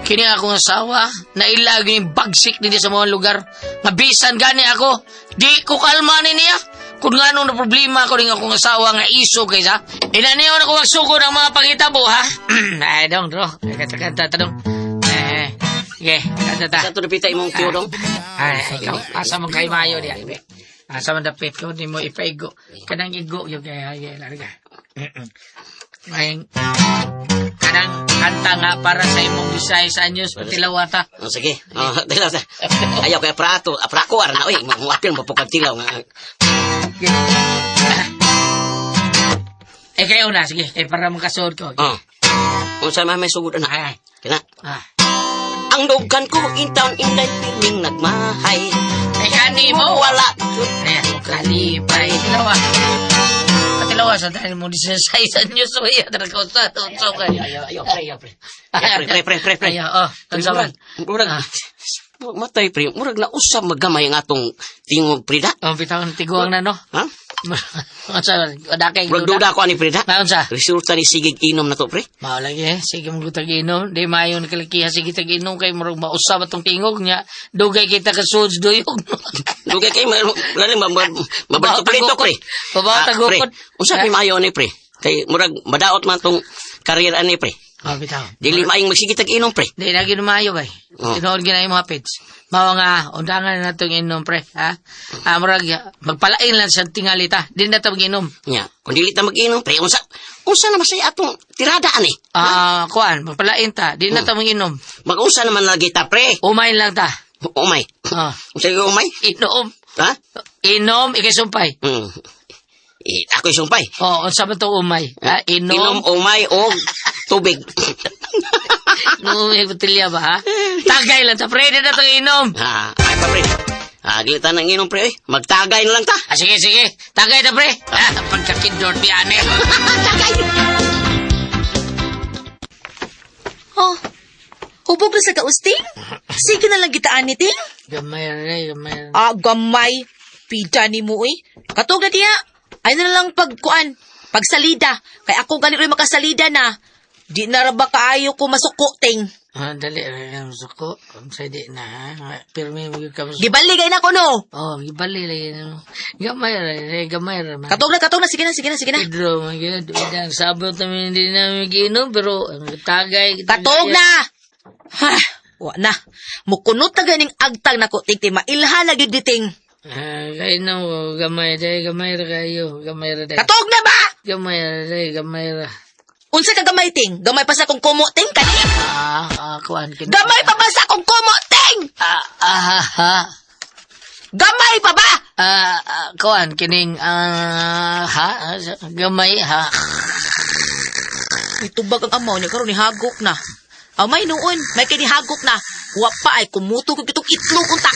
Kini akong asawa, naila gyud bagsik dinhi sa mga lugar. Nga bisan gani ako, di ko kalma ni niya. Kung nga na problema ko rin akong asawa nga iso kaysa. Ina niyo na ko magsugod ang mga pangitabo, ha? Ay, dong, dro. Kanta, kanta, dong. Eh, sige, kanta ta. Sa to dapita imong tiyo dong. Ay, ikaw, asa man kay mayo diya, ibe. Asa man dapit ko, di mo ipaigo. Kanang igo, yung kaya, ay, larga. Ay, kanang kanta nga para sa imong disay sa anyos, patilawata. Oh, sige. Oh, tilaw sa. Ayaw kay prato, aprako ar na oy, muapil mo pukag tilaw nga. Eh, kayo na, sige, kay para makasuod ko. Oh. Unsa man may sugod ana? Ay, ay. Kina. Ah. Ang dugan ko in town inday pirming nagmahay. Ay, kani mo, Wala. Ayan, kalipay. Tilawa. Patilawa sa dahil mo disay sa anyos, oy, atrakaw sa, tutso ka. Ayaw, ayaw, pre, ayaw, pre. Ayaw, pre, pre, pre, pre. Ayaw, oh, unsa man. Murag, Ah. matay, pre. Murag na usab magamay ang atong tingog, Prida. Oh, bitaw ng tiguang na, no? Ha? Unsa man, dakay Murag duda ko ani, Prida. Maon sa? Resulta ni sigig inom na to, pre. Mao lagi eh, sige mo gutag inom, di maayo na kalakiha sige tag inom kay murag mausab atong tingog niya. Dugay kita ka suds duyog. Dugay kay lalim mabalto pre. Babaw Ah, pre, tagukod. unsa may maayo ni pre? Kay murag madaot man tong career ani pre. Oh, bitaw. Dili maayong magsige tag inom pre. Di na ginumayo bay. Oh. Tinuod gina yung mga pits. Mao nga undangan na natong inom pre, ha? Ah, murag magpalain lang sa tingalita. Di na ta mag-inom. Nya, kung dili ta mag-inom pre, unsa unsa na masaya atong tirada ani? Ah, kuan, magpalain ta. Di na ta mag-inom. Mag-unsa naman lagi ta pre? Umain lang ta. Umay. Ah, Unsa yung umay? inom. Ha? Inom ikay sumpay. Eh, ako'y sumpay. Oh, unsa man to umay? Ha? Inom, Inom. umay og tubig. No, may botelya ba, ha? Tagay lang ta, pre. Di na itong inom. Ha, ay pa pre. Ah, dili ta nang inom pre, oy. Magtagay na lang ta. Ah, sige, sige. Tagay ta, pre. Ah, pagkakidor, di ane. Tagay. Oh, hubog na sa kausting? Sige na lang gitaan ni Ting. Gamay, re, gamay. Ah, gamay. Pida ni mo, eh. Katog na diya. Ay na lang pagkuan. Pagsalida. Kay ako gani rin makasalida na. Di na ra ba kaayo ko masuko, Ting. Ah, dali, re, ang suko. Ang sa di na, ha? Pirmi mo yung kamas. Gibali gay na ko, no? Oh, gibali lagi na mo. Gamay, re, re, gamay, re, man. Katog na, katog na. Sige na, sige na, sige na. Pedro, my God. Ang sabot namin hindi namin giinom, pero ang tagay. Katog na! Ha, wa na. Mukunot na ganing agtag na ko, Ting. Ting. Mailhan na gyud ni Ting. Ah, kayo na mo, gamay, dahil gamay ra kayo. Gamay ra, dahil. Katog na ba? Gamay ra, dahil gamay ra. Unsa ka gamay, Ting? Gamay pa sa akong kumo, Ting. Kani? Ah, ah, kuan. Gamay pa ba sa akong kumo, Ting? Ah, ah, ah, Gamay pa ba? ah, ah, kuan, kining, ah, ha, gamay, ha. May tubag ang amaw niya karon ni hagok na. Amay noon, may kini hagok na. Wa pa ay kumuto kog itong itlog unta.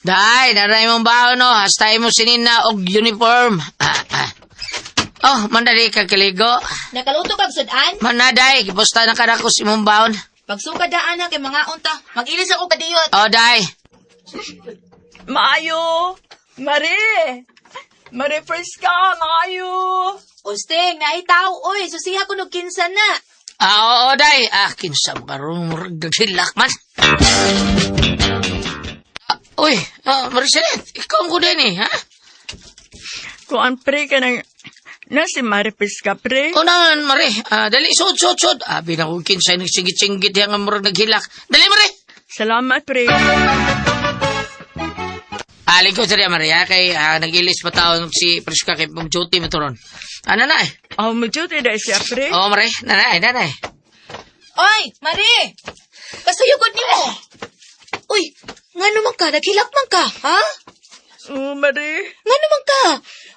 Day, naray mong baon, no? Hastay mo sinina og uniform. Ah, ah. Oh, mandali ka kaligo. Nakaluto kag sudan? Manaday, giposta na ka na ko sa imong baon. Pagsuka daan na kay mga unta. Mag-ilis ako kadiyot. Oh, day. Maayo! Mare! Mare, first ka! Maayo! Usting, naitaw oy, susiha ko nog kinsa na. Ah, oo, day. Ah, kinsa mo karon murag nagsilak man. Ah, uy, ah, Maricelet, ikaw ang ko din eh, ha? Kuan pre ka ng... Na si Mare Priska, pre. O naman, Mare. Ah, dali, sud, sud, sud. Abi na kung kinsay nagsinggit-singgit yan nga murag naghilak. Dali, Mare! Salamat, pre. Alin ko sa Maria, kay ah, nag-ilis pa taon si Priska kay pag-duty mo turon. Ano na eh? Oh, mo-duty dahil siya, pre. Oo, Mare. Nanay, nanay. Oy, Mari! Kasayugod nimo. Uy, ngano man ka? Naghilak man ka, ha? Oh, Mare. Ngano man ka?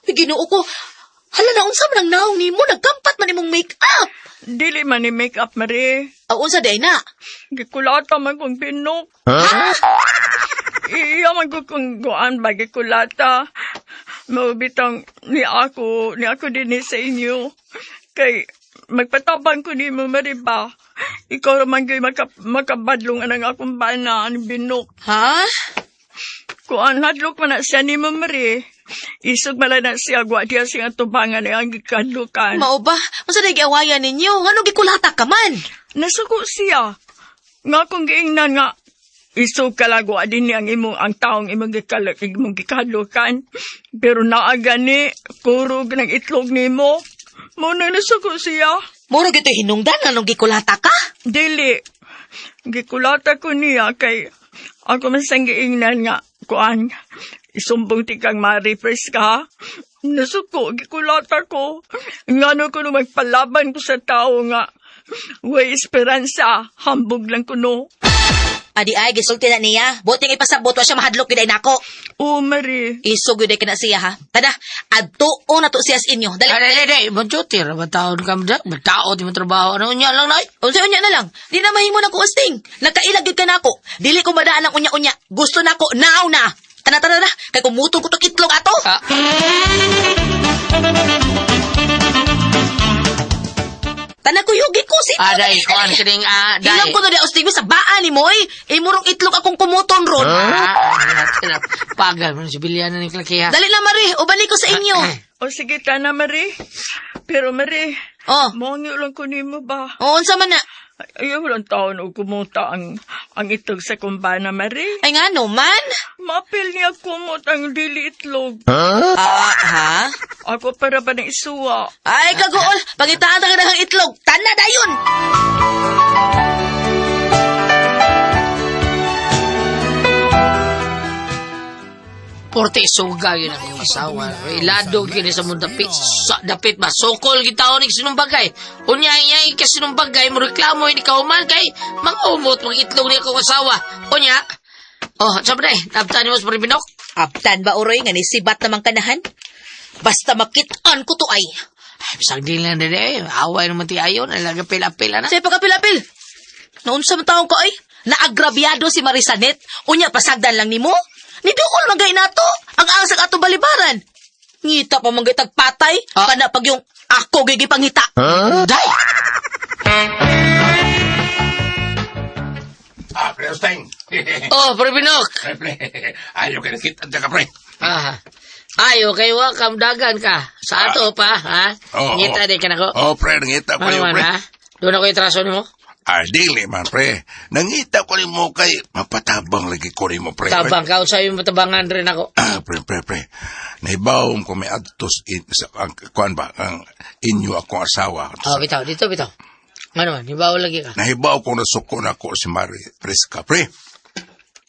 Uy, Ginoo ko. Hala na unsa man ang naong nimo, nagkampat man imong make-up. Dili man ni make-up, Mare. Aw unsa day na? Gikulata man kong pinok. Iya man ko kung kuan ba gikulata. Maubitang ni ako din sa inyo. Kay magpatabang ko ni mo, Mare ba? Ikaw raman kay makabadlong anang akong bana, ang binok. Ha? Kuan, hadlok man na siya ni mo, Mare. Isog mala na siya, gwa diya siya tubangan ang gikanlukan. Mao ba? Unsa day giawayan ninyo? Ngano gikulata ka man? Nasuko siya. Nga kung giingnan nga, isog kalagwa din niya ang imong ang taong imong gikalak imong gikadlukan. Pero naa gani kurog ng itlog nimo. Mo na nasuko siya. Muro gyud to'y hinungdan nganong gikulata ka? Dili. Gikulata ko niya kay ako man sang giingnan nga kuan. Isumbong ti kang Mari Preska. Nasuko, gikulata ko. Ngano ko nung magpalaban ko sa tao nga way esperanza, hambog lang ko no. Adi ay gisulti na niya. Buti nga ipasabot wa siya mahadlok gyud ay nako. O, Mari. Isog gyud ay kana siya ha. Tada, adtuon na to siya sa inyo. Dali. Ay, ay, ay, mo-duty, taon ka, tao, di mo trabaho. Ano, unya lang na, ay. Unsa unya na lang. Di na mahimo na ko usting. Nagkailag gyud ka nako. Dili ko madaan ang unya-unya. Gusto nako now na. Tana tana na. Kay kumutong ko tong itlog ato. Ah. Tana ko yugi ko si. Aday, kuan kining, ah, day. Hilom ko na di usting sa baa ni mo oy. Imurong itlog akong kumuton ron. Ah, pagal mo si Biliana ni Klakiha. Dali na Mari, ubani ko sa inyo. O sige, tana, Mari. Pero, Mari, Oh. mangyo lang ko nimo ba? Oh, unsa man na? Ayaw lang taon og kumuta ang itlog sa kumbana, Mari. Ay nga no man. Mapil niya kumot ang dili itlog. Ah, ha? Ako para ba ng isuwa? Ay kagool, pangitaan ta ka ng itlog. Tana dayon. Porte suga yun ang iyong asawa. Ilado yun sa mong dapit. Sa dapit ba? Sokol gitaon ni sinumbagay. Unya iya ka sinumbagay mo reklamo ini kauman kay mangumot mga itlog ni akong asawa. Unya. Oh, sabi na eh, nabtan mo sa paribinok. Aptan ba uroy nga ni sibat namang kanahan? Basta makitaan ko to ay. Ay, bisag di lang din eh. Away naman ti ayon. Alaga pila-pila na. Sa pagkapil-apil. Noon sa taong ko ay, naagrabyado si Marisanet. Unya pasagdan lang nimo. Niduol man gay nato ang asag ato balibaran. Ngita pa man gay tagpatay, Ah. kana pag yung ako gay gipangita. Day! Ah, pre, Osteng. Oh, paribinok. Pre, pre. Ayaw ka nakita dyan ka, pre. Ah. Ay, okay, wa, kamdagan ka. Sa ato pa, ha? Oo, Ngita oo. di ka na ko. Oh, pre, nangita ko Ano niyo, man, pre. ha? Doon ako itraso nimo? Ah, dili man, pre. Nangita ko nimo kay mapatabang lagi ko nimo, pre. Tabang ka, usay yung matabangan rin ako. Ah, pre, pre, pre. Naibawom ko may adtos in, sa, ang, kuan ba, ang inyo akong asawa. Oh, bitaw, dito, bitaw. Ano man, hibaw lagi ka. Nahibaw ko nasuko na ko si Mari Preska, pre.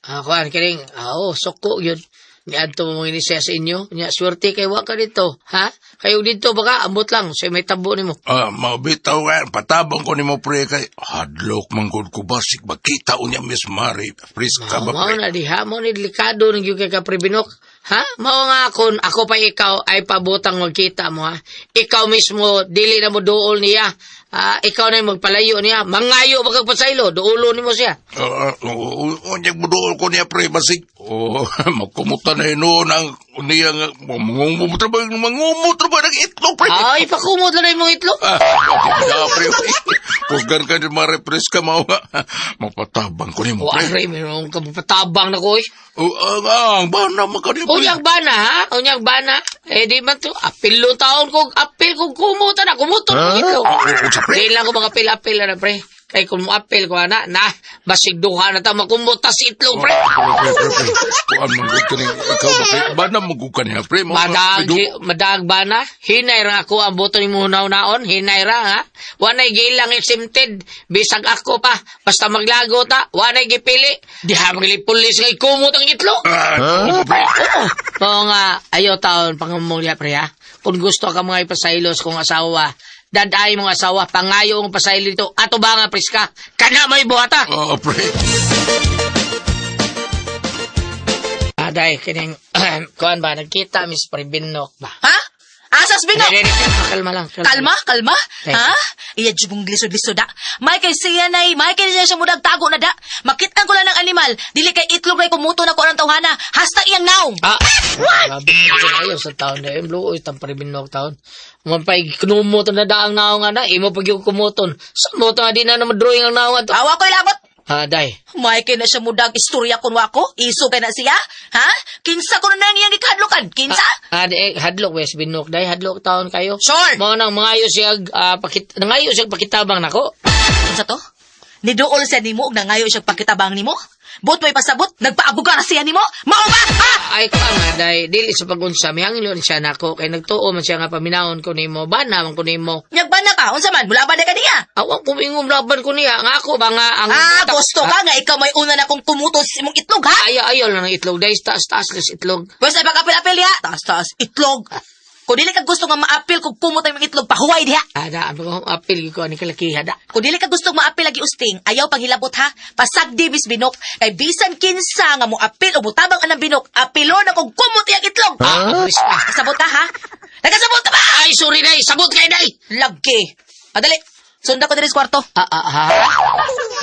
Ah, kuan, kiring, ah, oh, suko yun. Niadto mo mga siya sa inyo. Nya, swerte kay wa ka dito, ha? Kayo dito baka, ambot lang, sa may tabo nimo. Ah, maubitaw ka, patabang ko nimo, pre, kay hadlok man gud ko basig makita unya Miss Mari Preska Mao ba, mao pre. na diha mo ni delikado ng gyud kay ka Prebinok. Ha? Mao nga kon ako pa ikaw ay pabutang magkita mo ha. Ikaw mismo dili na mo duol niya. Ah, ikaw na yung magpalayo niya. Mangayo ba kag pasaylo, duolo nimo siya. Ah, unyag muduol ko niya, pre, basig. Oh, magkumuta na hinuon ang niya nga, mangumot ra ba, mangumot ra ba ng itlog, pre? Ay, pakumot lang na imong itlog. Ah, di ba, pre? Kusgan ka ni Mare Preska, mao nga. Mapatabang ko nimo, O pre. aray, meron ka patabang na ko eh. Oh, ang bana man ka niya, pre. Unyag bana ha? Unyag bana? Eh di man to, apil lo taon ko, apil ko kumuta na, kumuton ko itlog. Oh, oh, sa pre. Di lang ko mga apil-apil na pre. Kay kung mo apil ko na, na, basig duha na ta, makumuta si itlog pre. Pre, pre, pre, pre. Kuan man gud ka ni ikaw ba, pre? Bana man gud ka niya, pre. Mao nga, Madag, midu- madag ba na? Hinay ra ako ang boto ni mo naon hinay ra ha? Wanay gilang exempted, bisag ako pa, basta maglago ta, wanay gipili. Diha maglipulis nga ikumot ang itlog. Ah, oo, pre. Oo. Oo nga, ayaw taon pangamong niya, pre, ha? Kung gusto ka mga ipasailos kong asawa, daday mong asawa, pangayo ang pasaylo dito, ato ba nga, priska? Kana may buhata! Oo, pre. Aday, kining, kuan ba, nagkita, Miss Prebinok ba? Ha? Asas binok. Dili, dili, kalma lang. Kalma, kalma. Teka. Ha? Iya jubong lisod-lisod da. Michael siya nay, Michael siya siya mudag tago na da. Makitaan ko lang ng animal. Dili kay itlog ray kumuto na ko ang tawhana. Hasta iyang naong. Ah! What? Ayaw sa taon na yun, luoy, tampari binok taon. Mampay, kinumuton na daang naong nga na, imo pag yung kumuton. Sa mo nga di na naman drawing ang naong ato. Awa ko'y labot. Ah, day. May kay na siya mudag istorya kun wako. Iso kay na siya. Ha? Kinsa ko na nang iyang gikahadlokan? Kinsa? Ah, di, eh, hadlok wes binok day, hadlok taon kayo. Sure. Mao nang mangayo siya pakit nangayo siya pakitabang nako. Kinsa to? Niduol siya nimo og nangayo siya pakitabang nimo? Bot may pasabot, nagpaabugar siya nimo? Mao ba? Ha? Ay ko nga day, dili sa pagunsa mihangilo siya nako kay nagtuo man siya nga paminawon ko nimo, bana man ko nimo. Nyagbana ka, unsa man? Mulaban na ka niya. Awang kumingom laban ko niya, nga ako ba nga ang Ah, gusto ka nga ikaw may una na kong kumutos imong itlog, ha? Ayaw ayaw lang ng itlog day, taas taas lang sa itlog. Pwes ay pag-apil-apil diha. Taas taas itlog. Kung dili ka gusto nga maapil kung kumot ang imong itlog, pahuway diha. Ada, ano ko apil ko ani kalakiha da. Kung dili ka gusto maapil lagi usting, ayaw panghilabot ha. Pasagdi mis binok kay bisan kinsa nga moapil o mutabang anang binok, apilo na kung kumot iyang itlog. Ah, Kasabot ka ha? Nakasabot ka ba? Ay, sorry day, sabot kay day. Lagi. Adali. Sunda ko diri sa kwarto. Ah, ah, ah.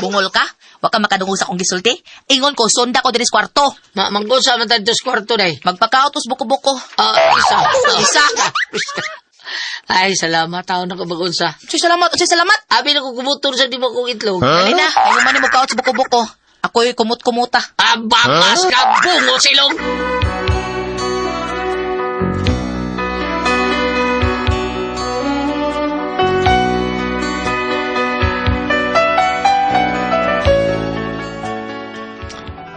Bungol ka? Wa ka makadungog sa akong gisulti? Ingon ko, sunda ko diri sa kwarto. Ma manggunsa man tadto sa kwarto day. Magpakautos buko-buko. Ah, isa. Isa. Ay, salamat taon na ko bagunsa. Uy, salamat, uy, salamat. Abi na ko kumutor sa di mo kong itlog. Dali na, ayaw man ni mo kaot sa buko-buko. Ako'y kumot-kumuta. Ah, bakas ka, bungo silong!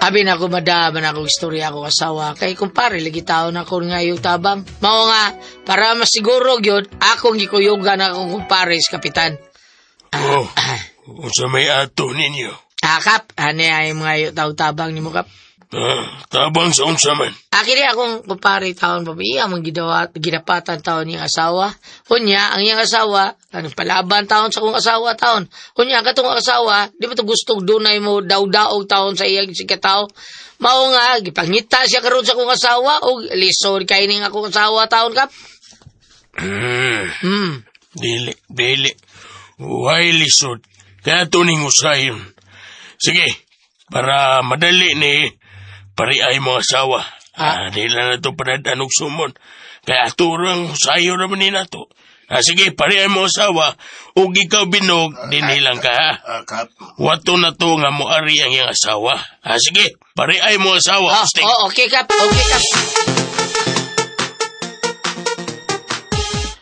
Abi na ko madaman akong istorya ako asawa kay kumpare lagi taon ako nga yung tabang. Mao nga para masiguro gyud akong gikuyugan akong kumpare sa kapitan. Oh, unsa may ato ninyo? Ah, kap, ani ay mga yung tawag tabang nimo kap. Ah, tabang sa unsa man. Akin rin akong kumpare taon pa iya mong gidawa, gidapatan taon niyang asawa. Unya, ang iyang asawa, anong palaban taon sa akong asawa taon. Unya, ang katong asawa, di ba to gusto dunay mo daw-daog taon sa iyang sikatao. Mao nga, gipangita siya karon sa akong asawa og lisod kay ning akong asawa taon kap. Hmm, Hmm. dili, dili. Way lisod. Kaya to ning usayon. Sige, para madali ni pari ay mo asawa. Ah, di lang na to panadanog sumon. Kaya turang usayon naman ni nato. Ah, sige, pari ay mo asawa. Ug ikaw binog, dinilang ka ha. Ah, Kap. Wato na to nga moari ang iyang asawa. Ah, sige, pari ay mo asawa. Oh, Usting. oh, okay kap, okay kap.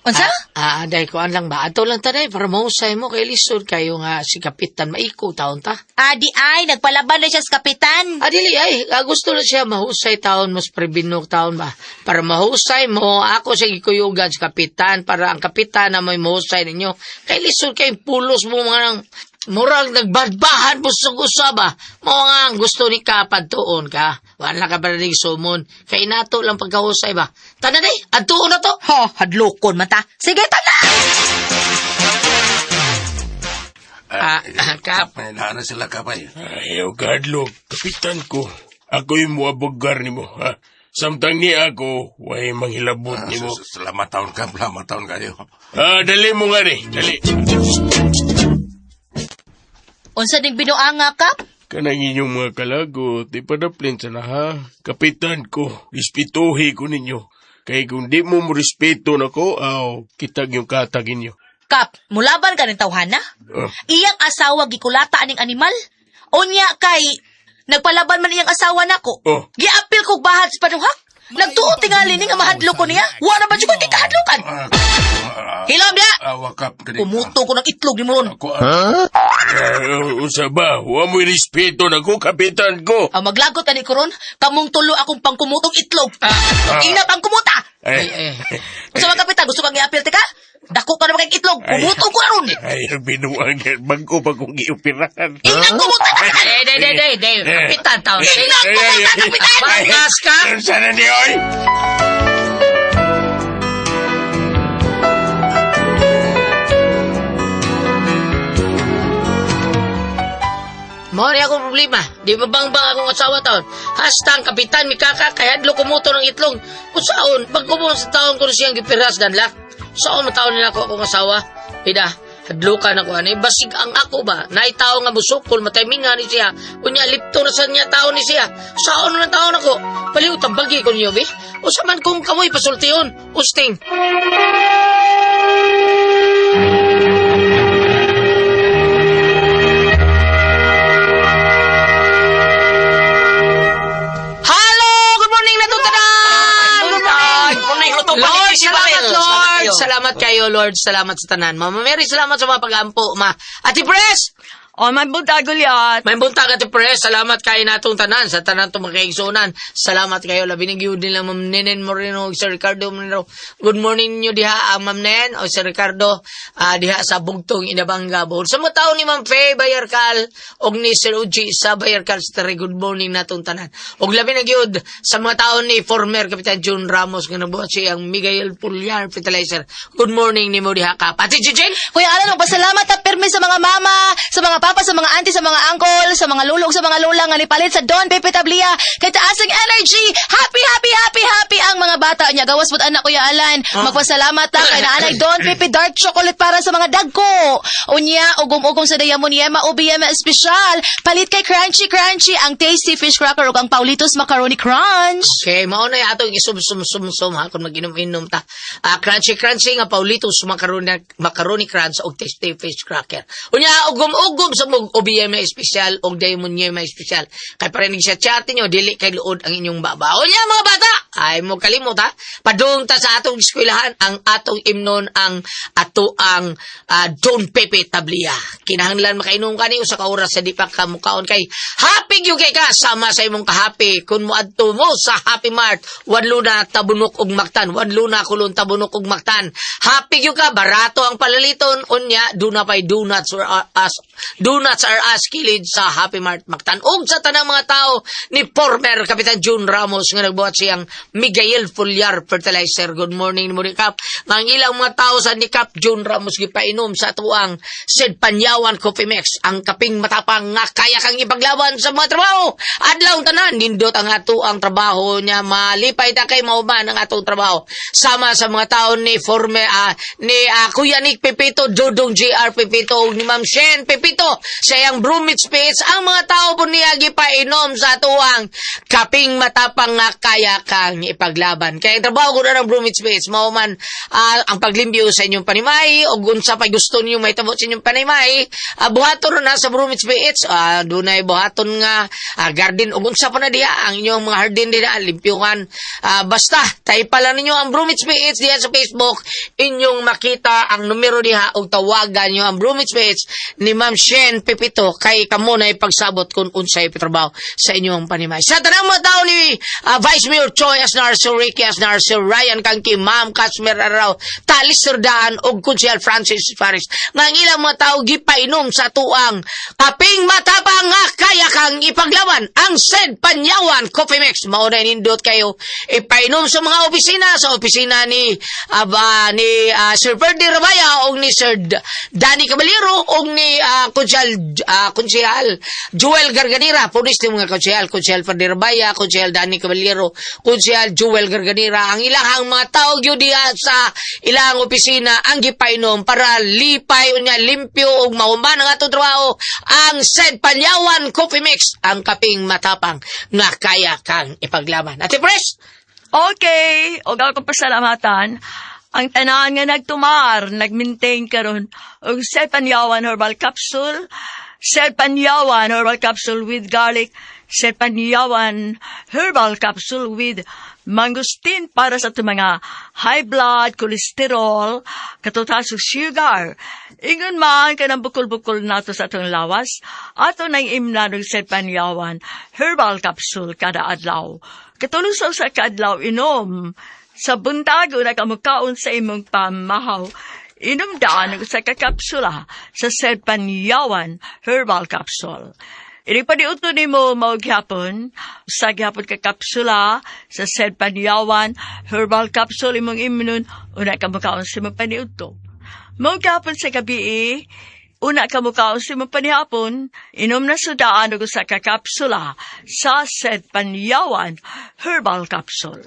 Unsa? Ah, ah, day ko lang ba? Ato lang tanay para mahusay mo kay lisod kayo nga si kapitan maiko taon ta. Adi ay, nagpalaban na siya sa kapitan. Ah, dili ay, gusto na siya mahusay taon mas prebinok taon ba? Para mahusay mo, ako siya gikuyugan sa kapitan para ang kapitan na may mahusay ninyo. Kay lisod kay pulos mo mga nang murag nagbadbahan mo sa usa ba? Mao nga ang gusto ni kapad tuon ka. Wala ka ba rin sumon? Kay nato lang pagkahusay ba? Tanan day, adtuon na to. Ha, hadlokon man ta. Sige, tana! Ah, ah, Kap. May na sila kapay. Ayaw kadlok, kapitan ko. Ako'y muabugar nimo, ha? Samtang ni ako, way manghilabot Ah, nimo. Salamat taon ka, salamat taon kayo. Ah, dali mo nga ni, dali. Unsa ning binuanga kap? Kanang inyong mga kalagot, ipadaplin sa na ha. Kapitan ko, respetuhi ko ninyo. Kay kung di mo mo respeto nako, aw, kitag yung katag inyo. Kap, mulaban ka ng tawhana? Ah, Iyang asawa gikulata aning animal? Unya kay nagpalaban man iyang asawa nako. Oh. Giapil kog bahad sa panuhak. Nagtuo tingali ni nga mahadlok ko niya. Wa na ba jud ko kikahadlokan? Ah, ah, Hilom dia. Awa kap. kani. Kumuto ko ng itlog ni mo ron. Ako, ah, ah, unsa ba? Wa mo'y respeto nako, kapitan ko. Ang maglagot ani ko ron, kamong tulo akong pangkumutong itlog. Ina pangkumuta. Ay, Ay, ay. Unsa man kapitan, gusto kang iapil tika? Dako ka na kay itlog. Ay. Kumuto ko na ron. ay, binuang bago pa kong giupirahan. Ina kumuta kapitan. Day, day, day, day, day. Kapitan taon. Ina kumuta kapitan. Bagas ka! Sana ni oy! Mao ni akong problema. Di ba bang bang akong asawa taon? Hasta ang kapitan mi kaka kay hadlo kumuto ng itlog. Usaon, pagkumon sa taon ko siyang gipiras danla. Saon mataon nila ako akong asawa? Pida, hadlukan ako ani basig ang ako ba? Naay tao nga musukol mataymingan ni siya. Unya lipto na sa niya tao ni siya. Saon na taon ako? Paliw tambagi ko niyo bi. Usa man kung kamoy pasultihon, usting. Salamat kayo, Lord. Salamat sa tanan. Mama Mary, salamat sa mga pag-ampo, ma. Ate Pres! O, may buntag ulit. May buntag, Ate Pres. Salamat kayo natong tanan. Sa tanan itong mga kaigsunan. Salamat kayo. Labi ng yun nila, Ma'am Nenen Moreno ug Sir Ricardo Moreno. Good morning niyo diha, Ma'am Nen o Sir Ricardo, diha sa Bugtong, Inabanga, Bohol. Sa mga tao ni Ma'am Faye Bayarcal og ni Sir Uji sa Bayarcal sa Tari, good morning natong tanan. Og labi na gyud sa mga tao ni former Kapitan June Ramos nga nabuhat siya ang Miguel Pulyar Fertilizer. Good morning nimo diha ka. Pati Jijin! Kuya Alan, magpasalamat ta pirmi sa mga mama, sa mga papa, sa mga auntie, sa mga uncle, sa mga lolo, ug sa mga lola nga nipalit sa Don Pepe Tablia. Kay taas ang energy. Happy, happy, happy, happy ang mga bata niya. Gawas mo't anak, Kuya Alan. Magpasalamat ta kay naanay Don Pepe Dark Chocolate para sa mga dagko. Unya, ugom-ugom sa Diamond Yema OBM Espesyal. Palit kay Crunchy Crunchy ang Tasty Fish Cracker ug ang Paulitos Macaroni Crunch. Okay, mao na yung atong isum-sum-sum-sum ha kung mag-inom-inom ta. Crunchy crunchy nga Paulitos macaroni macaroni crunch og Tasty Fish Cracker. Unya ugom-ugom sa mog OBM na espesyal og Diamond Yema espesyal. Kay parinig sa chat niyo dili kay luod ang inyong baba. Unya mga bata, ay mo kalimot ha. Padung ta sa atong eskwelahan ang atong imnon ang ato ang Don Pepe Tablia. Kinahanglan makainom kani usa ka oras sa di pa ka mukaon kay happy gyud kay ka sama sa imong kahappy kun moadto mo sa Happy Mart, Juan Luna, Tabunok ug Mactan, Juan Luna, Kulon, Tabunok ug Mactan. Happy gyud ka, barato ang palaliton. Unya duna pay donuts or us donuts are us kilid sa Happy Mart Mactan ug sa tanang mga tao ni former Kapitan June Ramos nga nagbuhat siyang Miguel Fulyar Fertilizer. Good morning mo Kap. Ang ilang mga tao sa ni Kap June Ramos gipainom sa tuang Sid Panyawan Coffee Mix, ang kaping matapang nga kaya kang ipaglaban sa mga trabaho. Adlaw tanan nindot ang ato ang trabaho niya, malipay ta kay mauban ang atong trabaho sama sa mga tao ni former ni Kuya Nick Pepito, Dodong JR Pepito ug ni Ma'am Shen Pepito sa iyang Brumit Space. Ang mga tao po niya gipainom sa tuwang kaping matapang nga kaya kang ipaglaban. Kaya ang trabaho ko na ng Brumit Space mao man ang paglimpyo sa inyong panimay o unsa pa gusto niyo mahitabo sa inyong panimay, buhaton na sa Brumit Space. Dunay buhaton nga garden ug unsa pa na diha ang inyong mga hardin diha limpyuhan. Basta type lang ninyo ang Brumits PH diha sa Facebook, inyong makita ang numero diha ug tawagan niyo ang Brumits PH ni Ma'am Shen Pepito kay kamo na ipagsabot kung unsay trabaho sa inyong panimay. Sa tanang mga tao ni Vice Mayor Choi Asnar, Sir Ricky Asnar, Sir Ryan Kangki, Ma'am Kasmer Araw, Talis Serdaan ug Konsehal Francis Faris nga ang ilang mga tao gipainom sa tuang kaping matapang nga kaya kang ipaglaban, ang Sed Panyawan Coffee Mix. Mao na nindot kayo ipainom sa mga opisina, sa opisina ni ni Sir Ferdy Rabaya o ni Sir Danny Caballero o ni Konsehal Joel Garganira. Punis ni mga konsehal, Konsehal Ferdy Rabaya, Konsehal Danny Caballero, Konsehal Joel Garganira. Ang ilang mga tao gyud diha sa ilang opisina ang gipainom para lipay unya limpyo ug mahuman ang atong trabaho, ang Sed Panyawan Coffee Mix, ang kaping matapang nga kaya kang ipaglaban. Ate Pres! Okay, og ako pasalamatan ang tanan nga nagtumar, nagmaintain karon og Sepanyawan Herbal Capsule, Sepanyawan Herbal Capsule with garlic, Sepanyawan Herbal Capsule with mangosteen para sa atong mga high blood, cholesterol, katutas ug sugar. Ingon man kanang bukol-bukol nato sa atong lawas, ato nang imnan og Sepanyawan Herbal Capsule kada adlaw. Katulong sa usa ka adlaw inom sa buntag una ka mukaon sa imong pamahaw. Inom daan og usa ka kapsula sa Sepanyawan Herbal Capsule. Ini pa niuto nimo mao gyapon, usa gyapon ka kapsula sa Sepanyawan Herbal Capsule imong imnon una ka mukaon sa imong paniudto. Mao gyapon sa gabi, una ka mukaon sa imong panihapon, inom na sudaan og usa ka kapsula sa Sepanyawan Herbal Capsule.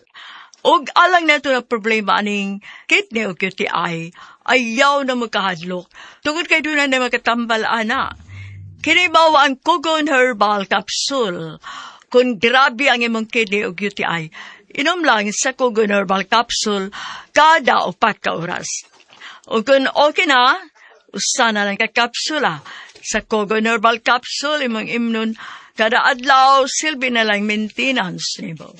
Og alang nato na problema aning kidney o UTI, ayaw na magkahadlok tungod kay doon na makatambal ana. Kini mao ang Kugon Herbal Capsule. Kung grabe ang imong kidney o UTI, inom lang sa Kugon Herbal Capsule kada 4 ka oras. O kung okay na, usa na lang ka kapsula sa Kugon Herbal Capsule imong imnon kada adlaw, silbi na lang maintenance nimo.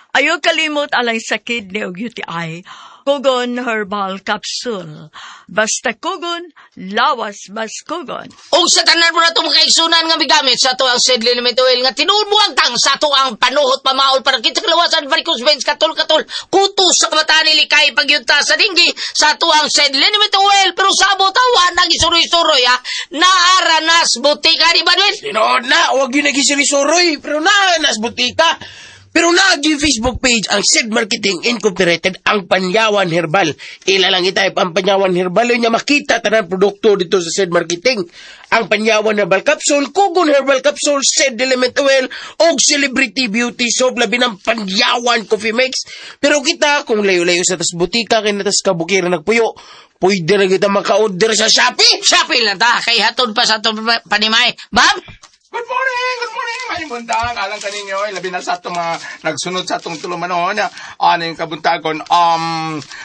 Ayaw kalimot alang sa kidney o UTI. Kugon Herbal Capsule. Basta kugon, lawas mas kugon. Og sa tanan po na itong kaigsunan nga migamit sa ato ang Seed Liniment Oil nga tinuod mo ang tang sa ato ang panuhot pamaol para kita kalawasan varicose veins katol-katol kuto sa kabataan likay pagyunta sa dinggi sa ato ang Seed Liniment Oil, pero sabot awa nang isuroy-suroy ha naaranas butika ni Manuel. Tinood na, huwag yun nagisuri-suroy. Pero na, nas butika. Pero na, yung Facebook page, ang Seed Marketing Incorporated, ang Panyawan Herbal. Ila lang i-type ang Panyawan Herbal, yun niya makita tanan produkto dito sa Seed Marketing. Ang Panyawan Herbal Capsule, Kugon Herbal Capsule, Seed Element Oil, og Celebrity Beauty Soap, labi ng Panyawan Coffee Mix. Pero kita, kung layo-layo sa tas butika, kay na tas kabukiran nagpuyo, pwede na kita maka-order sa Shopee. Shopee lang ta kay hatod pa sa atong panimay. Bam! Good morning! Good morning! May buntag. Alang kaninyo, labi na sa atong mga nagsunod sa atong tulumanon. Aning kabuntagon,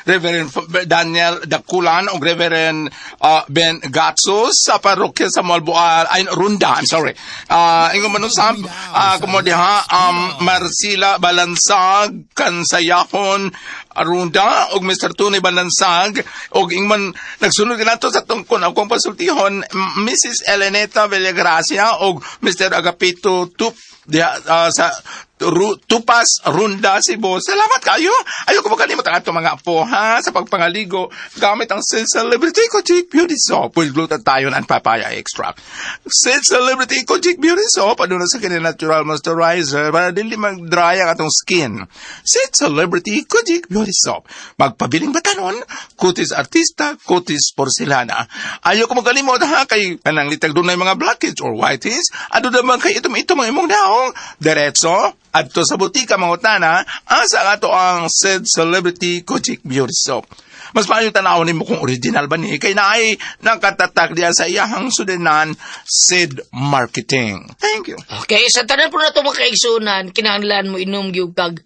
Reverend Daniel Dakulan o Reverend Ben Gatsos sa parokya sa Malboal, ay, Runda, I'm sorry. Ingon man usab, kumo diha, Marcila Balansag, Kansayahon, Arunda, og Mr. Tony Balansag, og ingman nagsunod nato sa atong kun akong pasultihon, Mrs. Eleneta Villagracia og Mr. Agapito Tup diha sa Tupas Runda Cebu. Salamat kayo. Ayaw ko makalimot ang atong mga apo ha sa pagpangaligo gamit ang Sid Celebrity Kojic Beauty Soap with glutathione and papaya extract. Sid Celebrity Kojic Beauty Soap aduna sa kini natural moisturizer para dili mag-dry ang atong skin. Sid Celebrity Kojic Beauty Soap. Magpabiling batanon, kutis artista, kutis porcelana. Ayaw ko magalimot ha kay kanang litag dunay mga blackheads or whiteheads. Aduna man kay itom-itom ang imong daong. Diretso adto sa butika mangutana asa ang ato ang Sid Celebrity Kojic Beauty Soap. Mas maayo tan-awon nimo kung original ba ni kay naay nakatatak diya sa iyahang sudenan Sid Marketing. Thank you. Okay, sa tanan po na ito mga kaigsunan, kinahanglan mo inom gyud kag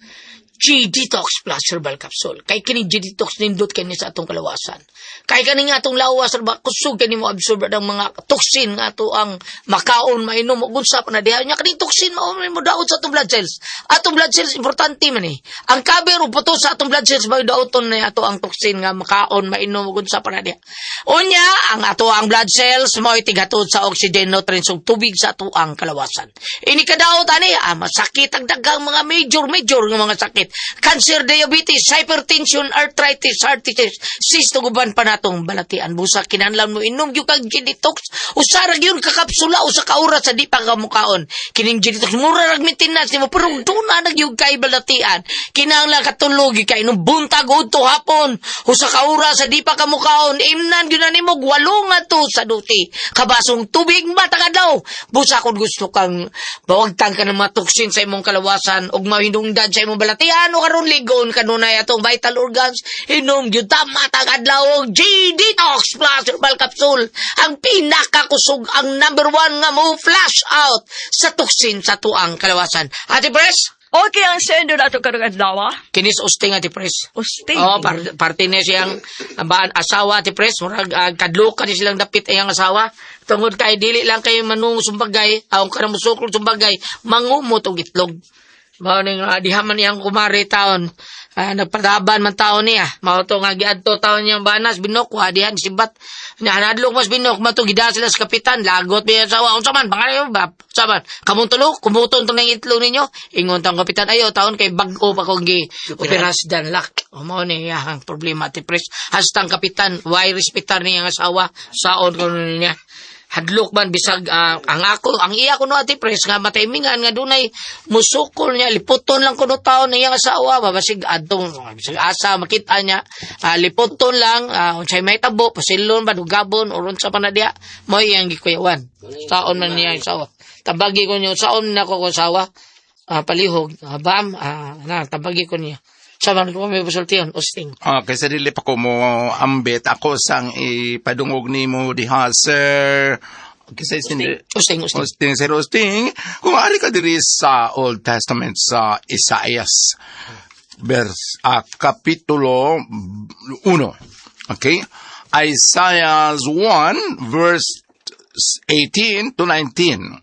G-Detox Plus Herbal Capsule. Kay kini G-Detox nindot kini sa atong kalawasan. Kay kani nga atong lawas ba kusog kini mo absorb ang mga toxin nga ato ang makaon, mainom ug unsa pa na diha nya kani toxin mao man mo daot sa atong blood cells. Atong blood cells importante man eh. Ang kaber ug puto sa atong blood cells ba daoton na ato ang toxin nga makaon, mainom ug unsa pa na diha. Unya, ang ato ang blood cells mao tighatod sa oxygen, nutrients ug tubig sa ato ang kalawasan. Ini kadaot ani masakit ang daghang mga major major nga mga sakit. Cancer, diabetes, hypertension, arthritis, heart disease, cyst ug uban pa natong balatian. Busa kinahanglan mo inom gyud kag G-Detox. Usa ra gyud ka kapsula usa ka oras sa di pa ka mukaon. Kining G-Detox mura rag maintenance nimo pero duna na gyud kay balatian. Kinahanglan katulog gyud kay inom buntag udto hapon. Usa ka oras sa di pa ka mukaon. Imnan gyud na nimo walo nga to sa duti. Kabasong tubig matag adlaw. Busa kung gusto kang bawagtan ka ng mga toxin sa imong kalawasan ug mahinungdan sa imong balatian o karon ligon kanunay atong vital organs, inom gyud ta matag adlaw og G-Detox Plus Herbal Capsule, ang pinakakusog, ang number one nga mo flush out sa toxin sa tuang kalawasan. Ate Pres. Okay, ang sendo nato karong adlaw, ah. Kinis usting, Ate Pres. Usting. Oh, parte niya siyang ang baan asawa, Ate Pres, murag kadlok ni silang dapit ang asawa. Tungod kay dili lang kayo manung sumbagay, aw ka na musuklod sumbagay, mangumot og itlog. Mao ning diha man iyang kumare taon. Nagpadaban man taon niya. Mao to nga giadto taon niyang banas binok wa diha sibat. Nya nadlok mas binok mato gida sila sa kapitan lagot biya asawa unsa man pangayo ba? Unsa man? Kamong tulo kumuton to ng itlog ninyo. Ingon taong kapitan ayo taon kay bag-o pa kong gi operas danlak. O mao ni ang problema, Ate Pres. Hastang kapitan why respetar niya ang asawa saon kuno niya hadlok man bisag ang ako ang iya kuno, Ate Pres, nga mataymingan nga dunay musukol niya liputon lang kuno taon ng iyang asawa babasig adtong bisag asa makita niya liputon lang unsay may tabo pasilon ba dugabon or unsa pa na diha mo iyang gikuyawan saon man niya ang asawa tabagi ko niyo saon na ko asawa palihog bam na tabagi ko niya sa man ko may pasultihan usting. Ah, kaysa dili pa ko mo ambit ako sang ipadungog nimo diha sir. Kasi sini Usting, usting. Usting, Sir Usting, kung ari ka diri sa Old Testament sa Isaias verse kapitulo 1. Okay? Isaiah 1 verse 18 to 19.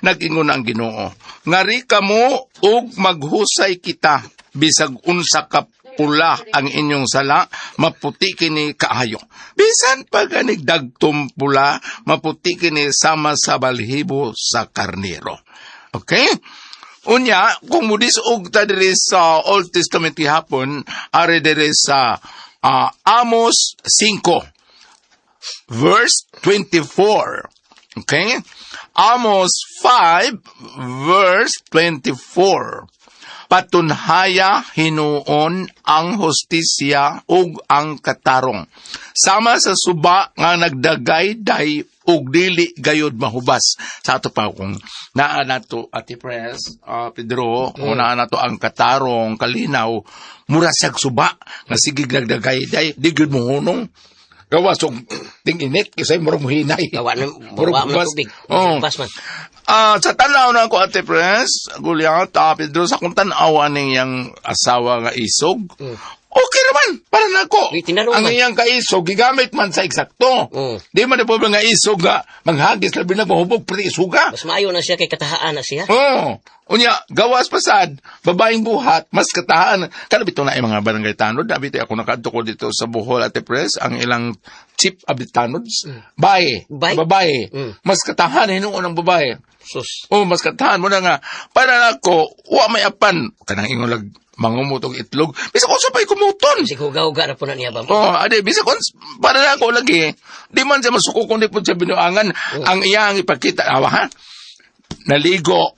Nag-ingon ang Ginoo, "Ngari kamo ug maghusay kita bisag unsa ka pula ang inyong sala, maputi kini kaayo. Bisan pa ganig dagtom pula, maputi kini sama sa balhibo sa karnero. Okay? Unya, kung mudisog ta diri sa Old Testament gihapon, ari diri sa Amos 5 verse 24. Okay? Amos 5 verse 24. Patunhaya hinuon ang hustisya ug ang katarong. Sama sa suba nga nagdagayday ug dili gayod mahubas. Sa ato pa kung naa nato, Ate Pres, Pedro, kung naa nato ang katarong, kalinaw, mura siyag suba nga sige nagdagayday, di gyud mohunong. Gawas og ting init kasi murag mohinay. Gawa na, Murag wa man hubas. tubig. Oo. Hubas man. Sa tanaw na ako, Ate Pres, Gulyat, Pedro, sa akong tanaw aning iyang asawa nga isog, okay naman, para na ako. Uy, tinanong Ang man. iyang kaisog, gigamit man sa eksakto. Di man na problema nga isog nga, manghagis, labi na mahubog, pati isuga. Mas maayo na siya kay katahaan na siya. Oo. Unya, gawas pasad, babaeng buhat, mas katahaan. Kada bito na ay mga barangay tanod, abi ako nakadto ko dito sa Bohol, Ate Pres, ang ilang chief abi tanods, bae, Bae? Babae. Mas katahan hinuon ang babae. Sus. Oh, mas katahan mo na nga. Para nako, wa may apan. Kanang ingon lag mangumot og itlog. Bisa ko sa pa'y kumuton. Sig huga-huga ra po na niya ba? Oh, ade bisa kon para na ako lagi. Di man siya masuko kundi po siya binuangan. Ang iyang ipakita awa ha. Naligo.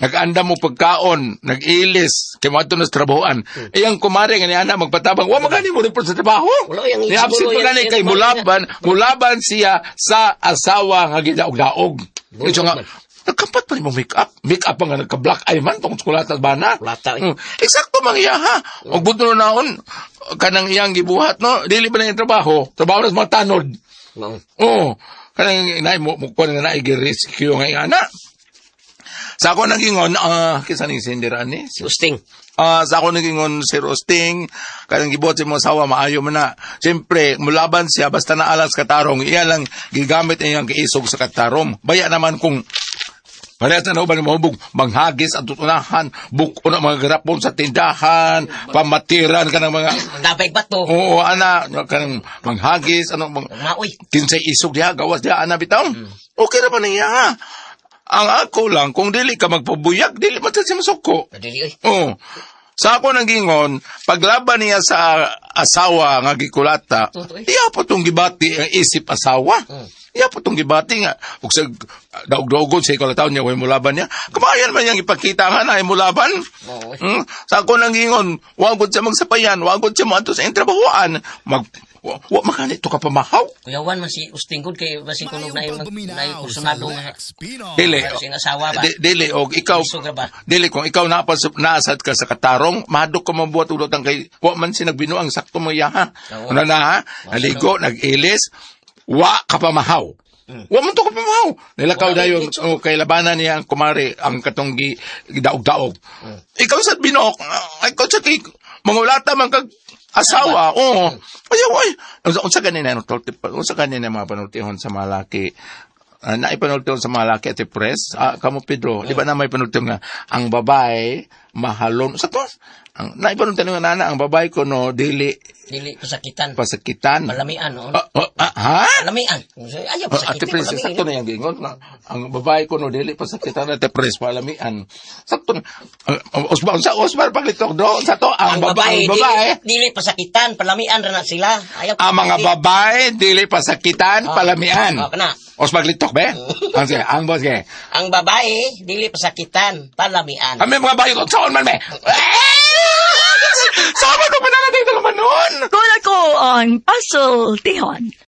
Nag-anda mo pagkaon, nag-ilis, kay mo na sa trabahoan. Iyang kumare nga ni ana magpatabang, wa magani mo rin po sa trabaho. Wala, yang Ni absent siguro, pa gani yang- kay yang- mulaban siya sa asawa nga gidaog-daog. Ito nga, man. nagkampat pa ni mo make up. Make up pa nga nagka-black eye man tungkol sa kulata bana. Kulata, eh. Eksakto man iya ha. Og buto na naon kanang iyang gibuhat no, dili ba na yung trabaho? Trabaho na sa mga tanod. Mao. Oo. Kanang inay mo mo kuan nga naay gi-rescue nga ingana. Sa ako nagingon, kinsa ning sender ani? Si Usting. Sa ako nagingon si Rosting, kanang gibuhat sa imong asawa maayo man na. Siyempre, mulaban siya basta na alas katarong, iya lang gigamit niyang kiisog sa katarong. Baya naman kung parehas na nauban mahubog, manghagis ang tutunahan, buko na mga garapon sa tindahan, pamatiran ka ng mga Dabay bato. Oo, ana, kanang manghagis, ano, mang, Maoy. kinsay isog diha, gawas diha, ana bitaw. Okay ra man niya ha. Ang ako lang, kung dili ka magpabuyag, dili man sa siya masuko. Dili oy. Oo. Sa ako nang gingon, paglaban niya sa asawa nga gikulata, Totoo eh. iya po tong gibati ang isip asawa. Iya po tong gibati nga. Ug sa daog-daogon sa ikaw niya, way mulaban niya. Kamayan man niyang ipakita nga na ay mulaban. Oo. Sa ako nang gingon, wagod siya magsapayan, wagod siya moadto sa iyang trabahoan. Mag, wa makanito ka pamahaw. Kuyawan man si Usting gud kay basin kunog na Maayong mag pagpaminaw na sa kursunado nga. Lex Pinoy. Dili. Pero siyang asawa ba? Dili og ikaw Isog ra ba? dili kung ikaw naasad ka sa katarong, mahadlok ka mabuhat og lutang kay wa man si nagbinuang sakto mo iya ha. Oo. Ano na ha? Naligo, nag-ilis, wa ka pamahaw. Wa man to ka pamahaw. Nilakaw Wala, dayon diretso. o kay labanan niya ang kumare ang katong gi daog-daog. Ikaw sa binok, ikaw sa kay mangulata man kag asawa, oo. Ayaw, ay. Unsa ganina, no, unsa ganina mga panultihon sa mga laki? Naipanultihon sa mga laki at press. Kamo Pedro, di ba na may panultihon nga ang babae mahalon sa to? Ang naipanultihon nga nana ang babae ko no dili Dili pasakitan. pasakitan. Palamian no. Ha? Palamian. Ayaw Ate pasakitin. Pres, palamian. sakto na yung gingon nga ang babae ko no dili pasakitan Ate Pres palamian. Sakto na. Osbar sa Osbar paglitok do sa to ang, babae, ang babae. Dili, dili pasakitan, palamian ra na sila. Ayaw Ang mga babae dili pasakitan, palamian. Oh, kana. Osbar litok be? Ang sige, ang boss ge. Ang babae dili pasakitan, palamian. Kami mga bayo ko, saan man me? Sama ko pa na natin naman noon. Kung ako ang puzzle tihon.